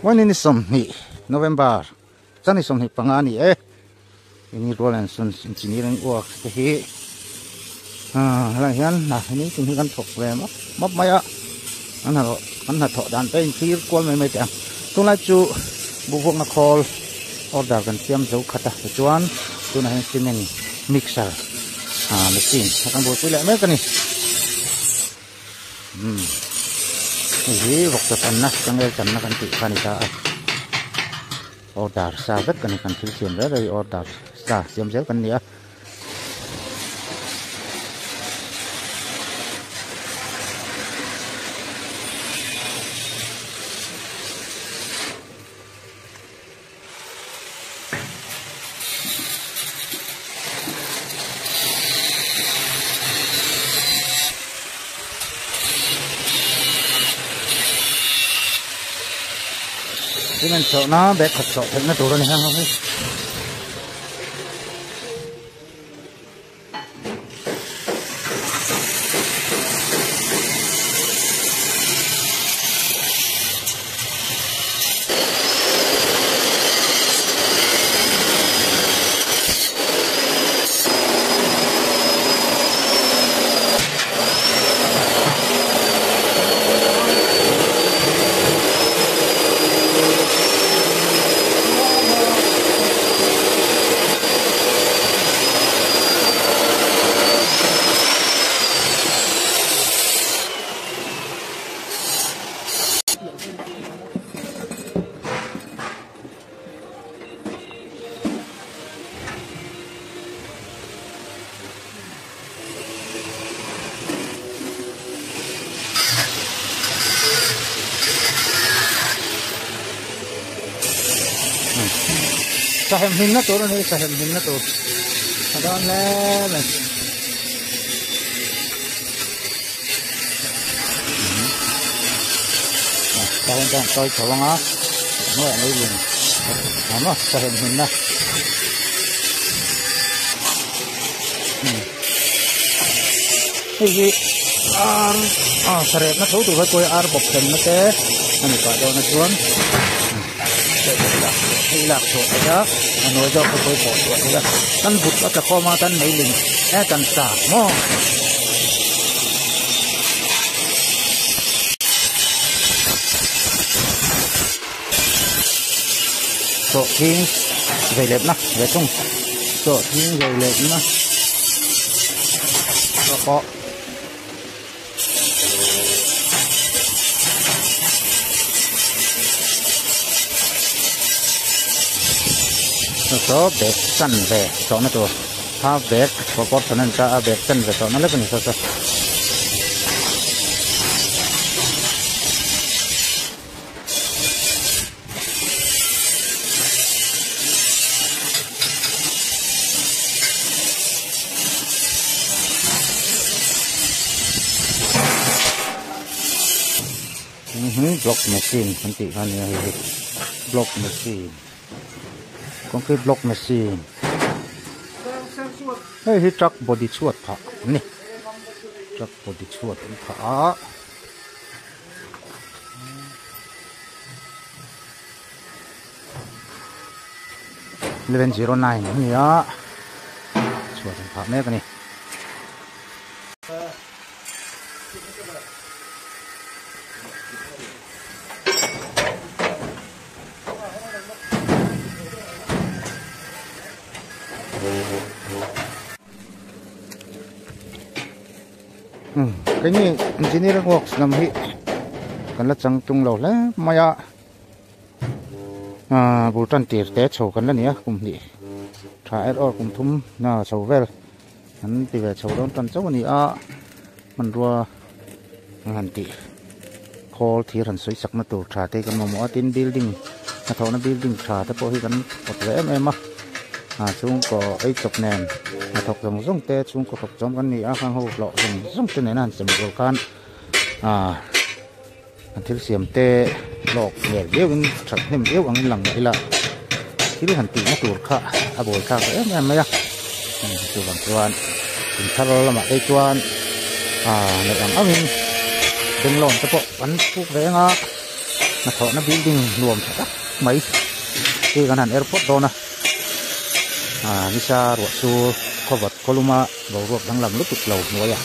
Vawiin ni 20 November chuan ni 25 a ni e. Ini rual and Sons Engineering Works te hi helaiah hian hna nitin hi kan thawk ve map map mai a an hnathawh an hnathawh dan te a inthlir kual mai mai teh ang tunlai chu buhvuakna khawl order kan siam zo khat a tichuan tunah hian cement mixer machine a kan buaipui leh mek a ni umm hei hi vawkchaw channa changel channa kan tih kha a ni ta a. Order sa vek a ni kan thil siam reng reng hi order sa siam zel kan ni a. Cement chawhna bag khat chawh theihna tur a ni heng ho hi. Sahem hlimna tur a ni sahem hlimna tur a dawn hle mai. Sahem chuan tawi chho anga hnuaiah mai lung a awm a sahem hlimna. Hei hi ar ah sarepna tho tur hi ar bawp thlenna te a ni pah dawn a chuan hei lak chhuah theih a a hnuai zawk te pawh hi pawh chhuah theih a kan but a tla khawm a kan meiling e kan sa maw. Sawhthing vei letna ve thung sawhthing vei letna pawh saw bag chan ve chawhna tur half bag proportion a ni ta a bag chan ve chawhna lek a ni saw saw. Block machine kan tih kha ania hei hi block machine concrete block machine hei hi truck body chhuat phah ani truck body chhuat an phah a. 1109 a ni a chhuat an phah mek a ni. Keini engineering works lam hi kan la chang tung lo hle mai a ah bul tan tir te chho kan la ni a kum hnih tha er awr kum thum na chho vel an ti ve chho dawn tan chauh a ni a hmanrua an han tih khawl thir han sawi sakna tur tha te kan mamawh a tin building hnathawhna building tha te pawh hi kan awt ve em em a ah chhungkaw ei chawp nen hnathawk zawng zawng te chhungkaw thawk chawm kan ni a khang ho hlawh zawng zawng te nena han sem tur khan ah an thil siam te hlawk hmel viauin that hnem viau angin lang mah ila thil han tihna tur kha a buai thlak em em mai a chuvang chuan in thar lamah te chuan ah neih ang angin beng lawn te pawh an puk ve ang a. Hnathawhna building nuam tha tak mai hi kan han er phawt dawn a ah nisa ruah chu khawvat khawluma boruak danglam lutuk lo hnuaia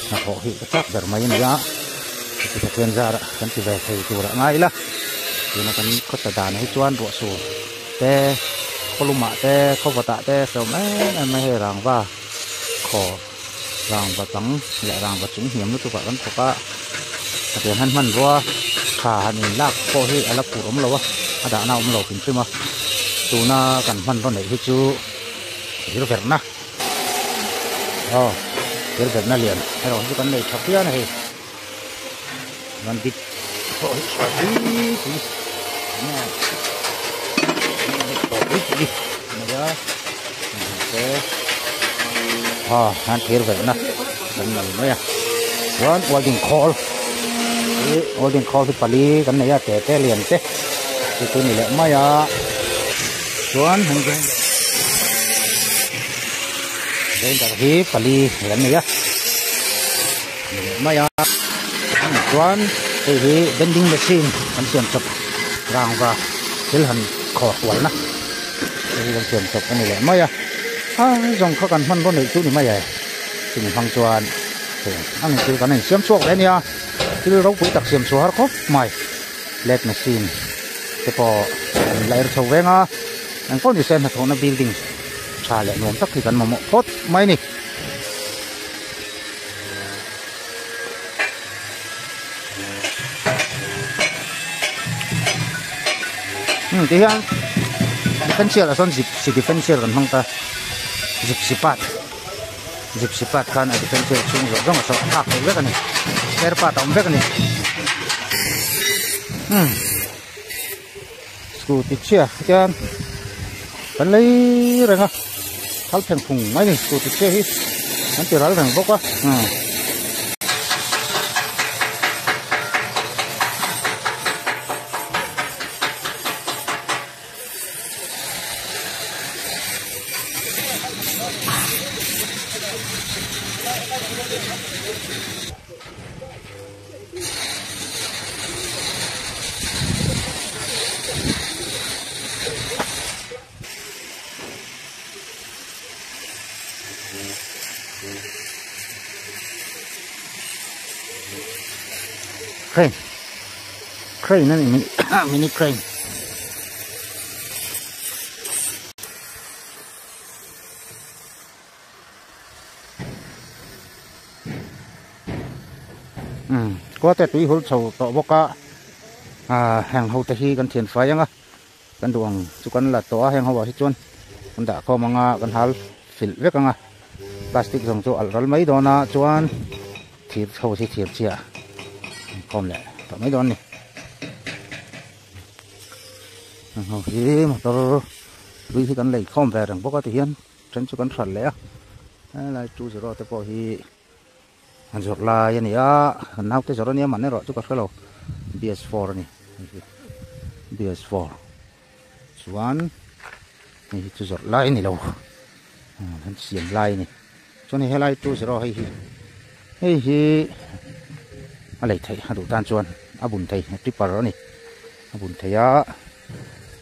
hnathawh hi ka chak ber mai a ni a heti Pathian zarah kan ti ve thei tur ah ngai ila tuna kan khawsa danah hi chuan ruah sur te khawlumah te khawvatah te hrehawm em em mai hei rangva khaw rangva chang leh rangva chung hniam lutuk ah kan thawk a hetiang hian hmanrua tha han in lak pawh hi a la phur awm lo a a dahna a awm lo hrim hrim a tuna kan hmanraw neih hi chu thir verhna aw thir verhna lian erawh hi chu kan nei tha phian a hei bandit pawh hi tha pui pui pui pui mai a mahse aw han thir velhna kan nei mai a chuan welding khawl hi welding khawl hi pali kan nei a te te lian te chu chu ni leh mai a chuan grinder hi pali kan nei a. Ni leh mai a chuan hei hi vending machine kan siam chawp rangva thil han khawr kualna hei hi kan siam chawp a ni leh mai a a zawng kha kan hmanraw neih chu ni mai e chumi hmang chuan heng ang thil kan insiam chhuak ve a nia thil ropui tak siam chhuah har khawp mai plate machine te pawh an la er chho veng a engpawh ni se hnathawhna building tha leh nuam tak hi kan mamawh phawt mai a ni. Ti hian differential ah sawn gypsy differential kan hmang ta gypsy part gypsy part khan a differential chhung zawng zawng a sawn a thlak thei vek a ni spare part a awm vek a ni umm scooty chhia hian kan lei reng a thal pheng phung mai a ni scooty chhia hi an ti ral reng bawk a umm. Crane crane a ni mini crane umm khua te tui hul chho tawh bawk a ah heng ho te hi kan thian fai ang a kan duh ang chu kan la tawh a heng ho ah hi chuan kan dah khawm ang a kan hal filh vek ang a plastic zawng chu alh ral mai dawn a chuan thir ho hi thir chhia khawm leh tawh mai dawn a ni heng ho hi motor hlui hi kan lei khawm ve reng bawk a ti hian. Then chu kan hral leh a helai 20 te pawh hi an zawrh lai a ni a an naute zawrh a nia man erawh chu ka hrelo bs4 a ni bs4 chuan hei hi chu zawrh lai a ni lo an siam lai a ni chuan hei helai 20 hei hi hei hi a lei theih a duh tan chuan a bun thei a tipper a ni a bun thei a.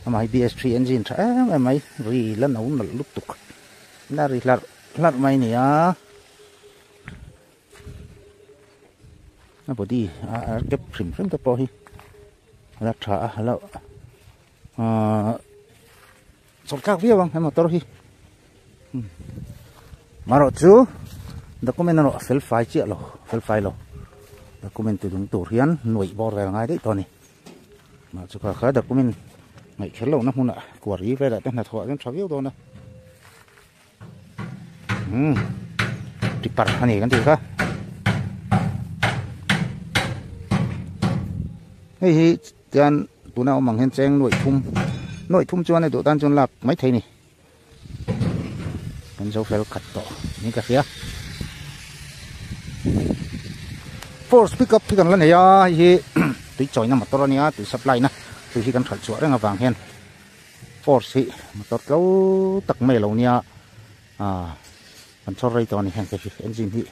Amah hi BS3 engine tha em em mai ri la no nalh lutuk la ri hlarh hlarh mai a ni a a body a kep hrim hrim te pawh hi a la tha a a la ahh chawlh thlak viau ang he motor hi marawh chu document erawh a fel fai chiah lo fel fai lo document ti dum tur hian nuaih bawr vel a ngai daih tawh a ni. Mah chu kha kha document ngaih kher lohna hmunah kuari velah te hnathawh ah chuan tha viau dawn a umm tipper a ni kan tih kha hei hi chuan tuna awm ang hian cheng nuaih thum nuaih thum chuan a duh tan chuan lak mai thei a ni kan zo fel khat tawh niin ka hria force pickup hi kan la nei a hei hi tui chawina motor a nia tui supply na tui hi kan hralh chhuah reng avang hian force hi motor tlo tak mai a lo nia ah kan chhawr rei tawh a ni heng te hi engine hi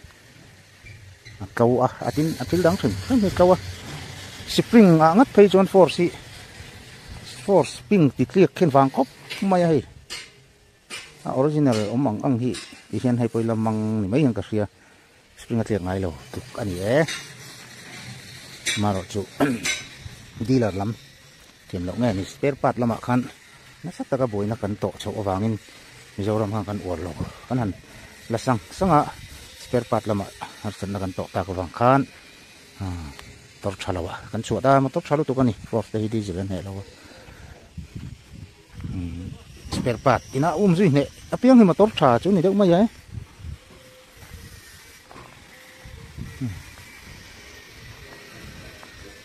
a tlo a a tin a thil dang hrim hrim hi a tlo a. Spring ah ngat phei chuan force hi force spring ti tliak khin vang khawp mai a hei. A original awm ang ang hi ti hian hei pawh ila mang ni mai hian ka hria. Spring a tliak ngai lo tluk a ni e. Amaherawhchu dealer lam thiam loh nge ni spare part lamah khan nasa taka buaina kan tawh chhoh avangin Mizoram khan kan uar lo. Kan han la sang sang a spare part lamah harsatna kan tawh tak avang khan motor tha lo ah kan chhuah ta a motor tha lutuk a ni force te hi diesel an hneh lo a spare part inah um zui hneh apiang hi motor tha chu ni deuh mai e.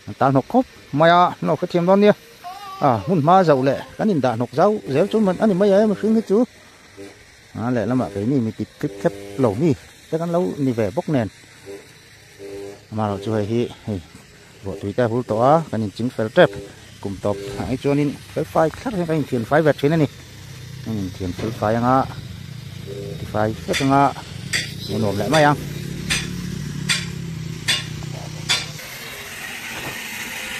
An tan hnawk khawp mai a an lo hrethiam dawn nia a hmun hma zauh leh kan indah hnawk zau zel chu a ni mai e mihring hi chu a lehlamah keini mi tit tlip thlep lo mi te kan lo ni ve bawk nen amaherawh chu hei hi hei ruah tui te a hul tawh a kan inching fel tep kum tawp ah hi chuanin fel fai thlar hian kan inthian fai ve thin a ni kan inthian fel fai anga tifai vek anga a nuam leh mai ang.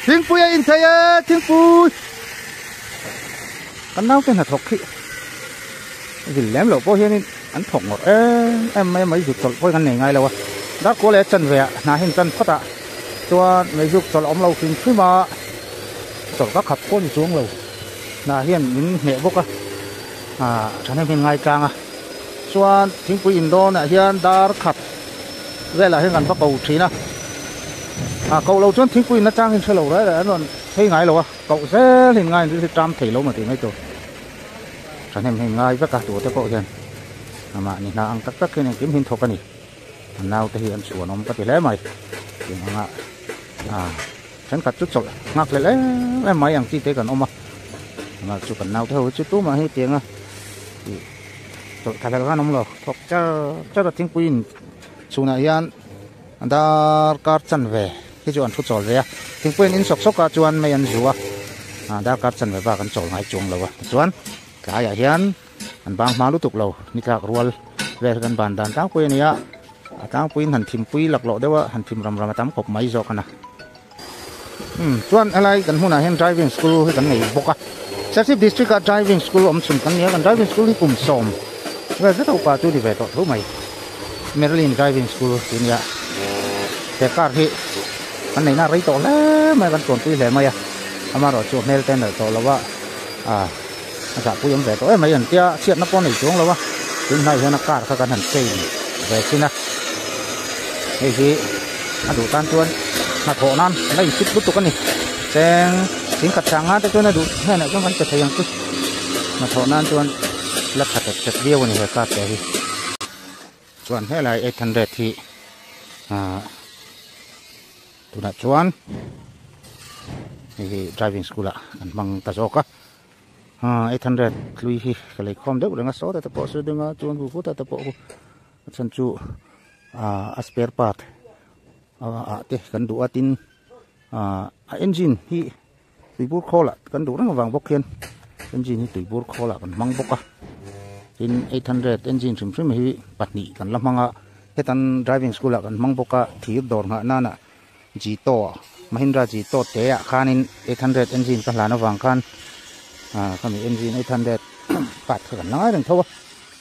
Thingpui a inthei e thingpui kan naute hnathawk hi vil lem loh pawh hianin an thawk ngawrh em em mai a mei zuk chawlh pawh hi kan nei ngai lo a darkaw leh chanve ah hna hi an tan phawt a chuan mei zuk chawlh a awm lo hrim hrim a chawlh ka khap pawh a ni chuang lo hna hian min hneh bawk a ah thahnem hian ngai tlang a chuan thingpui in dawn ah hian dar khat velah hian kan va ko thin a ah koh loh chuan thingpui in atang hian hre lo reng reng an rawn phei ngai lo a koh zel in ngai in rilru tam thei lo maw tih mai tur. Thahnem hi ngai vek a tute pawh hian amah ni hna ang tak tak hian engkim hi an thawk a ni. An naute hi an chhuan awm ka ti hle mai. Tin anga ah thenkhat chu chawlh nghak hlel em em mai ang chi te kan awm a. Amah chu kan naute ho hi chu tumah hi tianga ih chawlh tha hlel khan awm lo. Thawk char char a thingpui in chhunah hian darkar chanve hi chu an thu chawl ve a. Thingpui an in sawk sawk ah chuan mei an zu a ah darkar chanve bak an chawl ngai chuang lo a tichuan tlaiah hian an bang hma lutuk lo ni tlak rual vel kan ban dan tlangpui a ni a a tlangpuiin han thimpui laklawh deuh a han thim ram ram a tam khawp mai zawk a na umm chuan helai kan hmunah hian driving school hi kan nei bawk a Serchhip district ah driving school awm chhun kan ni a kan driving school hi kum sawm vel zet a upa chu ni ve tawh tho mai Merlin driving school tih a nia he car hi kan neihna a rei tawh hle mai a kan tuanpui hle mai a amaherawh chu hmel te a nalh tawh lo a ah a zahpui awm ve tawh em mai an tia chhiatna pawh a nei chuang lo a tun hnaiah hian a car kha kan han chain ve chin a hei hi a duh tan chuan hnathawh nan la in fit lutuk a ni cheng thingkhat sang nga te chuan a duh hnenah chuan kan pe thei ang chu hnathawh nan chuan la tha tek tek viau a ni he car te hi chuan helai 800 hi ah tunah chuan hei hi driving school ah kan hmang ta zawk a ah 800 hlui hi ka lei khawm deuh reng a sawtah te pawh sawi ding a chuan hu hutah te pawh hu a chhan chu ah a spare part ah te kan duh a tin ah a engine hi tuibur khawl ah kan duh reng avang bawk hian engine hi tuibur khawl ah kan hmang bawk a tin 800 engine hrim hrim hi pahnih kan la hmang a hetan driving school ah kan hmang bawk a thir dawr nghah nana Jeeto Mahindra Jeeto te ah khanin 800 engine ka hlan avang khan ah khami engine 800 part kha kan la ngai reng tho a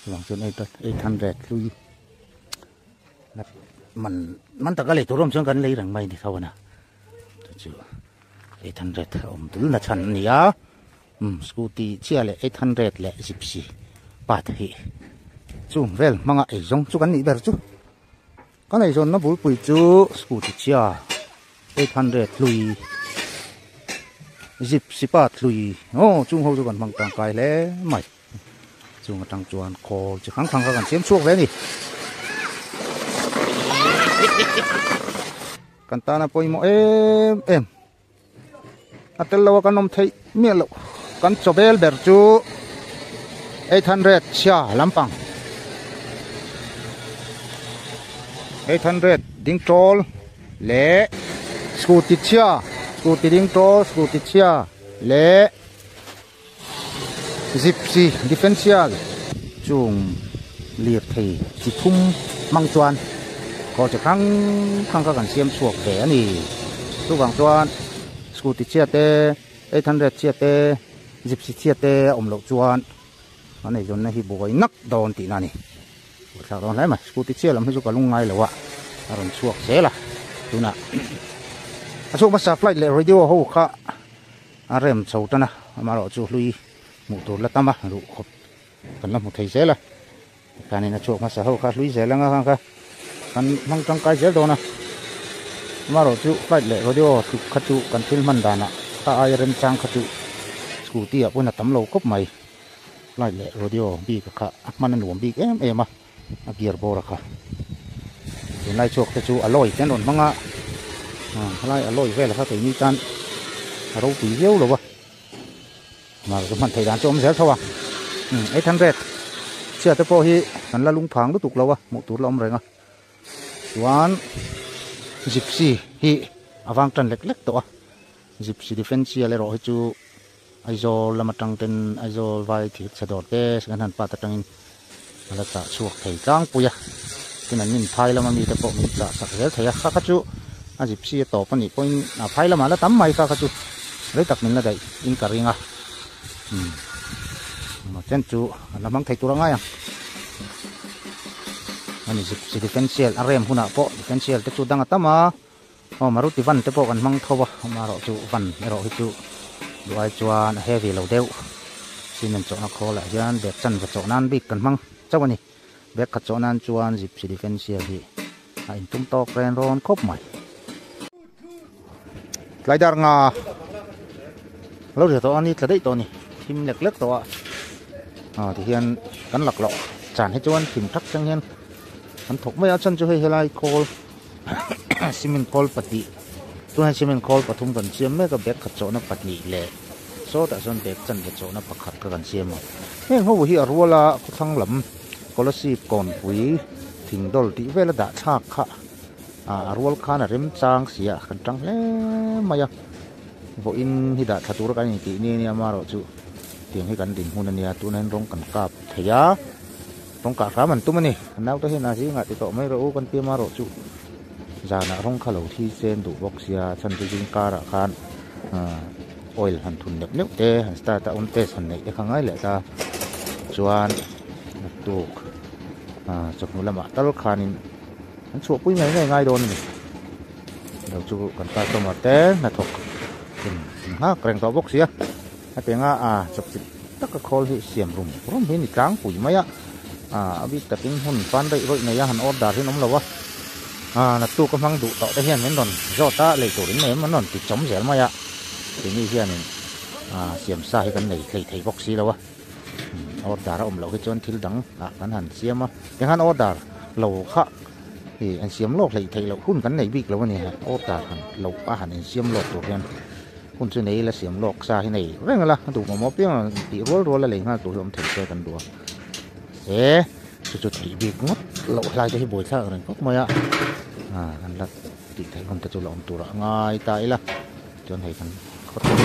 chuvang chuan 800 hlui man man taka lei tur awm chuan kan lei reng mai ni tho a na chu chu 800 a awm tul na chhan a ni a umm scooty chiah leh 800 leh gypsy part hi chung vel hmanga eizawng chu kan nih ber chu. Ka ngaihzawnna bulpui chu scooty chhia 800 hlui zip sipat hlui aw chung ho chu kan hmang tangkai hle mai chung atang chuan khawl chi hrang hrang kha kan siam chhuak ve a ni kan tana pawimawh em em a tel lo a kan awm theih miah loh kan chaw bel ber chu 800 chhia lampang 800 ding tawl leh scooty chhia scooty ding tawl scooty chhia leh gypsy differential chung lirthei chi thum hmang chuan kawr chi hrang hrang kha kan siam chhuak ve a ni chuvang chuan. Scooty chhia te, 800 chhia te, Gypsy chhia te a awm loh chuan an eizawnna hi buai nak dawn tihna a ni. Buaithlak dawn hle mai. Scooty chhia lam hi chu ka lung ngai lo a, a rawn chhuak zel a. Tunah a chhuak hmasa flight leh radio ho kha a rem chho tan a, amaherawhchu hlui hmuh tur la tam a, duh khawp kan la hmu thei zel a. Tikhanin a chhuak hmasa ho kha hlui zel anga kha kan hmang tangkai zel dawn a. Amaherawhchu flight leh radio tluk kha chu kan thil hman danah kha aia remchang kha chu scooty ah pawhin a tam lo khawp mai. Flight leh radio bik a kha a hman a nuam bik em em a, a gear bawr a kha. Tunlai chhuak te chu alloy te an rawn hmang a, helai alloy vel kha keini tan a ropui viau lo a. Mar chu hman theih dan chu awm zel tho a, 800 chhia te pawh hi kan la lung phang lutuk lo a, hmuh tur la awm reng a. Chuan gypsy hi a vang tan lek lek tawh a, gypsy differential erawh hi chu Aizawl lam atang ten Aizawl vai thir chhe dawr te second hand part atangin a la chah chhuak thei tlangpui a, tin an nin phai lama mite pawh min chah sak zel thei a, kha kha chu a gypsy a tawp a nih pawhin a phai lamah la tam mai kha kha chu rei tak min la daih in ka ring a, umm engemaw chen chu an la hmang thei tur a ngai ang ani gypsy differential a rem hunah pawh differential te chu dang a tam a. Aw Maruti van te pawh kan hmang tho a, amaherawh chu van erawh hi chu duh ai chuan a heavy lo deuh. Cement chawhna khawlah hian bag chanve chawh nan bik kan hmang chauh a ni. Bag khat chawh nan chuan Gypsy Defensial hi a intum tawk ren rawn khawp mai. Tlai dar nga lo ri tawh a ni tla daih tawh a ni, thim lek lek tawh a. Aw tihian kan laklawh chan hi chuan thim thak thleng hian kan thawk mai a, chhan chu hei helai khawl. Cement khawl pahnih tunah hian cement khawl pathum kan siam mek a bag khat chawhna pahnih leh sawtah sawn bag chanve chawhna pakhat kha kan siam a heng ho hi a rual a khawthlang lam scholarship kawnpui thing dawl tih vel a dah thlak kha ah a rual khan a remchang si a kan tang hle mai a vawiin hi dah thla tur a kan intih ni ania amaherawhchu tiang hi kan dinhmun ania tunah hian rawng kan kap thei a. Rawng kah hram an tum a ni. An naute hian a zingah ti tawh mai rawh u kan tia marawh chu zanah rawng kha lo thi sen duh bawk sia chhan chu zing karah khan oil han thun neuh neuh te han start a on test han neih te kha ngai leh ta chuan naktuk chawhnu lamah tal khanin an chhuahpui ngei ngei ngai dawn a ni. Lo chu kan customer te hnathawk in nghak reng tawh bawk sia. Hetianga a chawpchilh taka khawl hi siam rum rum hi ni tlangpui mai a, a bik takin hun pan daih rawih nei a han order hi an awm lo a, naktuk a hmang duh tawh te hian min rawn zawt a, lei turin nei an rawn ti chawm zel mai a, keini hianin siam sa hi kan nei hlei thei bawk si lo a, order a awm loh hi chuan thil dang ah kan han siam a, enghan order lo kha ih an siam lawk hleih theih loh hun kan nei bik lo a ni, order han loh a han insiam lawk tur hian. Hun chu nei ila siam lawk sa hi nei reng ila a duh mawmawh piang ang tih rual rual a lei nghal tur hi awm thei se kan duh a e chu chu theih bik ngawt loh hlai te hi buai thlak reng khawp mai a ah kan la tih theih hun te chu la awm tur ah ngai ta ila chuan hei kan khaw them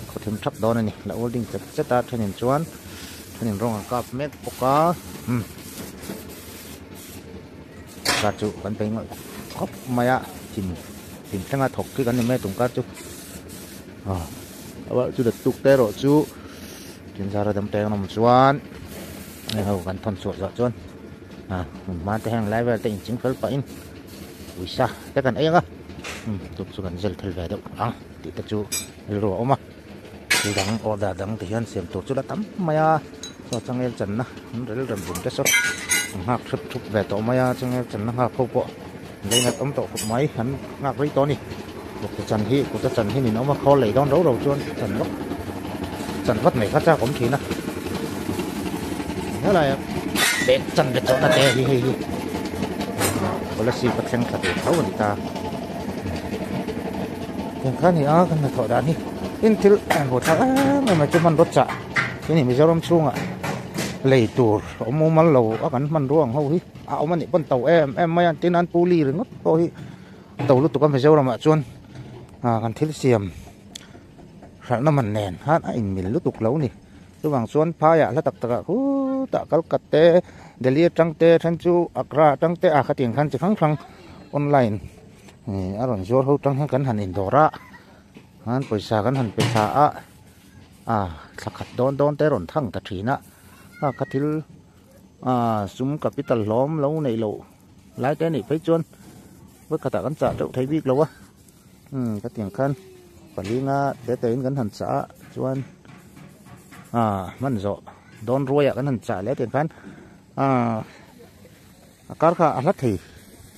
khaw them thap dawn a ni la welding chet chet a thenin chuan thenin rawng an kap mek bawk a umm kar chu kan phei ngawih khawp mai a thim thim thlenga thawk khi kan ni mai a tum kar chu ah a chu dat tuk te erawh chu tin zara dam te an awm chuan heng ho kan thawn chhuah zawh chuan ah hmun hma te heng lai vel te inching fel pahin uisa te kan ei ang a um tuk chu kan zel thel ve deuh ang tih te chu rilru a awm a thil dang order dang te hian siam tur chu la tam mai a chaw changel channa an rel rem rum te saw an nghak hrep thup ve tawh mai a changel channa nghak ho pawh an lei nat awm tawh khawp mai an nghak rei tawh a ni kut chan hi kut a chan hi nin awm a khawl lei dawn ro ro chuan chan vak chan vat mai kha chak awm thin a helai a bag chan ve chawhna te hi hei hi kolasib a thleng thla tur tho a ni ta. Eng kha ni a kan hnathawh dan hi tin thil buaithlak em em mai chu hmanraw chah hi ni Mizoram chhungah lei tur awm mumal lo a kan hmanrua ang ho hi a awm a nih pawn to em em mai a tin an pu li ringawt pawh hi to lutuk a Mizoramah chuan ah kan thil siam hralhna man nen khan a inmil lutuk lo ni chuvang chuan phaiah hla tak takah khutah Calcutta te Delhi atang te then chu Agra atang te a khatiang khan chi hrang hrang online. A rawn zuar ho tang hian kan han indawr a. Khan pawisa kan han pe thla a, a thla khat dawn dawn te rawn thang ta thin a, a kha thil a sum capital hlawm lo neih loh lai te anih phei chuan vawikhatah kan chah teuh thei bik lo a, umm ka tiang khan pali nga te te in kan han chah a chuan a hman zawh dawn ruaiah kan han chah leh tiang khan a a kar kha a hla thei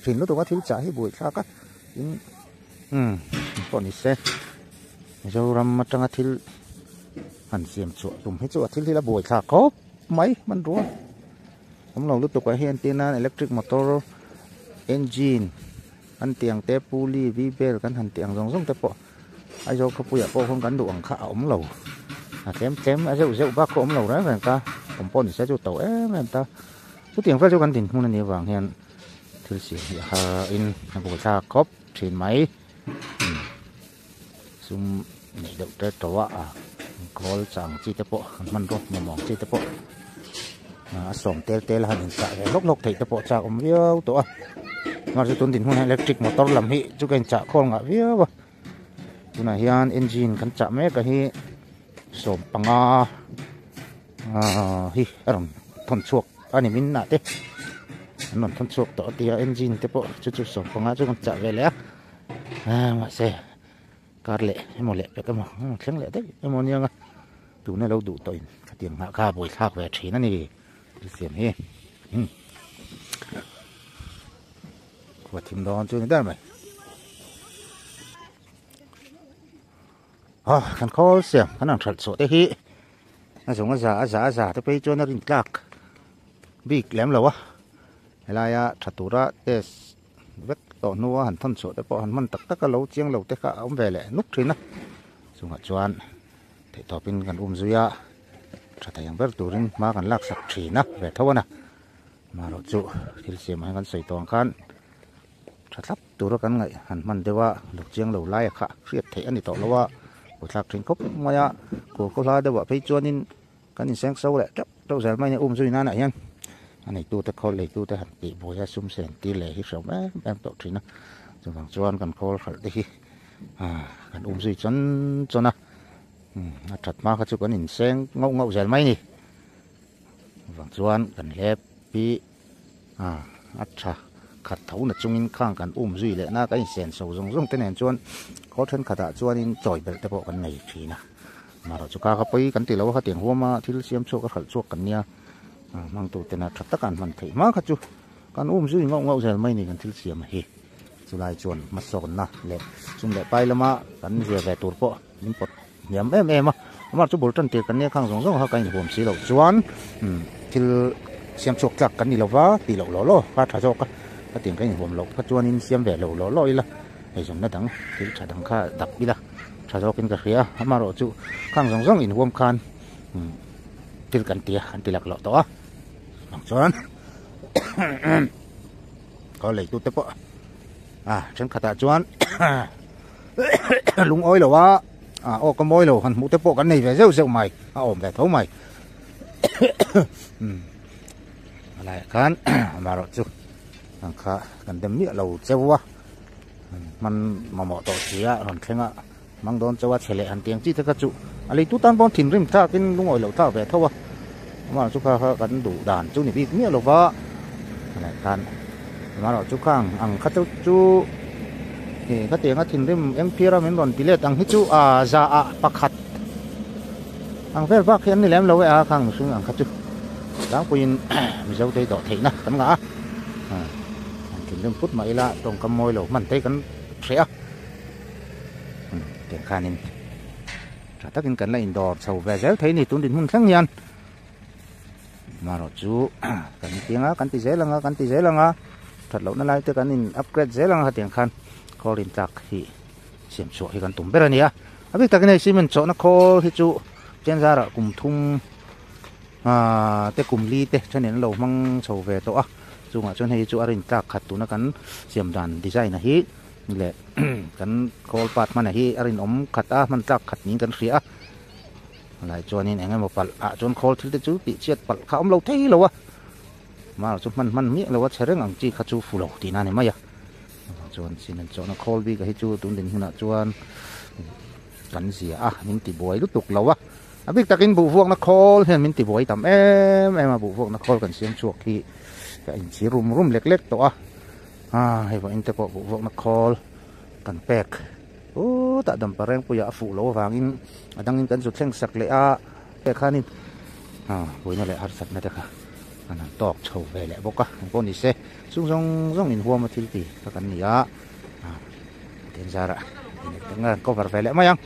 thin lutuk a thil chah hi buaithlak a tin umm pawh ni se Mizoram atanga thil han siam chhuah tum hi chu a thil hi la buaithlak khawp mai hmanrua awm lo lutuk ah hian tin a electric motor engine an tih ang te pulley v belt kan han tih ang zawng zawng te pawh Aizawl khawpuiah pawh khawn kan duh ang kha a awm lo a tlem tlem a zeuh zeuh bak kha awm lo reng reng ta awm pawh ni se chu to em em ta chutiang vel chu kan dinhmun anih avang hian thil siam hi a har in a buaithlak khawp thin mai sum neih deuh te to a kawl chang chi te pawh an hmanraw mamawh ang chi te pawh a sawm tel tel a han inchah ve hlawk hlawk theih te pawh chak awm viau tawh a mahse tun dinhmun hian electric motor lam hi chu ka inchah khawl ngah viau a tunah hian engine kan chah mek a hi sawmpanga ahh hi a rawn thawn chhuak a ni min ah te an rawn thawn chhuak tawh a tia engine te pawh chu chu sawmpanga chu kan chah ve leh a ah mahse kar leh emaw leh pek emaw thleng leh daih emaw ania nga tuna lo duh tawhin khatiang nghah kha a buaithlak ve thin a ni thil siam hi umm khua thim dawn chu ni ber mai ah kan khawl siam kan ang hralh chhuah te hi a zawng a za a za a za te phei chuan a rin tlak bik lem lo a helaia tha tura test vek tawh hnua han thawn chhuah te pawh han hman tak tak a lo chiang lo te kha a awm ve leh nuk thin a chungah chuan theihtawpin kan um zui a tha thei ang ber turin hma kan lak sak thin a ve tho a na marawh chu thil siamah hian kan sawi tawh ang khan tha thlap tura kan ngaih han hman deuh a lo chiang lo lai a kha hriat theih a ni tawh lo a buaithlak thin khawp mai a kawr khaw hla deuhah phei chuanin Kan inseng so leh teuh teuh zel mai a ni um zui nanah hian a neitute khawl leitute han tih buai a sum sen tir leh hi hrehawm em em tawh thin a chuvang chuan kan khawl hralh te hi ah kan um zui chawn chawn a umm a that hma kha chu kan inseng ngauh ngauh zel mai a ni chuvang chuan kan hlep hi ah a tha khat tho na chungin khang kan um zui leh na kan insen so zawng zawng te nen chuan khawl thenkhatah chuanin chawi belh te pawh kan nei thin a. Marawh chu ka ka pawi kan ti lo a khatiang huam a thil siam chhuak a hralh chhuak kan nia hmang tur tena tha taka an hman theih hma kha chu kan um zui ngauh ngauh zel mai ni kan thil siam hi chulai chuan hmasawnna leh sum leh pai lama kan zia ve tur pawh min pawt hniam em em a amah chu bul tan tir kan nia khang zawng zawng kha kan inhuam si loh chuan thil siam chhuak tlak kan ni lova tih loh law law kha tha zawk a khatiang kan inhuam loh kha chuanin siam ve lo law law ila eizawnna dang thil tha dang kha dap ila. Tha zawkin ka hria amarawh chu khang zawng zawng inhuam khan thil kan ti a kan ti lak loh tawh a bang chuan khaw leitu te pawh a thenkhatah chuan lungawi lo a aw ka mawi lo han hmuh te pawh kan nei ve zeuh zeuh mai a awm ve tho mai a laiah khan amarawh chu ang kha kan dem miah lo cheu a. Hman mamawh tawh si a rawn thleng a, hmang dawn chauh a chhe leh han tiang chi te kha chu a leitu tan pawh thinrim thlakin lungawi loh thlak ve tho a, amah chu kha kha kan duh dan chu ni bik miah lova tunah khan amaherawh chu khang ang kha chu chu ih khatianga thinrim eng phiar a min rawn ti let ang hi chu a za ah pakhat ang vel bak hi an ni lem lo e a khang mihring ang kha chu tlangpuiin Mizo te hi dawh theihna kan ngah a. An thinrim phut mah ila tawngkam mawi lo hman te kan hreh a tiang khanin tha takin kan la indawr chho ve zel thei a ni tun dinhmun thleng hian amaherawh chu kan piang a kan ti zel ang a kan ti zel ang a that lohna lai te kan in upgrade zel ang a tiang khan khawl intlak hi siam chhuah hi kan tum ber a ni a a bik takin hei cement chawhna khawl hi chu Chenjara kum thum Ahh te kum li te thenin an lo hmang chho ve tawh a, chungah chuan hei chu a rin tlak khat tuna kan siam dan design a hi leh kan khawl part hman a hi a rinawm khat a hman tlak khat niin kan hria a, helai chuanin eng emaw palh ah chuan khawl thil te chu tih chhiat palh kha a awm lo thei lo a, mahse chu hman hman miah lo a che reng ang chi kha chu fu lo tihna a ni mai a, chuan cement chawhna khawl bik a hi chu tun dinhmunah chuan. Kan zia a, min ti buai lutuk lo a. A bik takin buh vuakna khawl hian min ti buai tam em em a, buh vuakna khawl kan siam chhuak hi ka inchhir rum rum lek lek tawh a. Ah, hei vawiin te pawh buh vuakna khawl kan pek putah dampa rengpuia a fuh loh avangin a dangin kan zu thleng sak leh a, hei khanin ah buaina leh harsatna te kha an han tawk chho ve leh bawk a, engpawh ni se chung zawng zawng inhuama thil ti kha kan ni a, ah. Tin zarah in eng eng cover ve leh mai ang.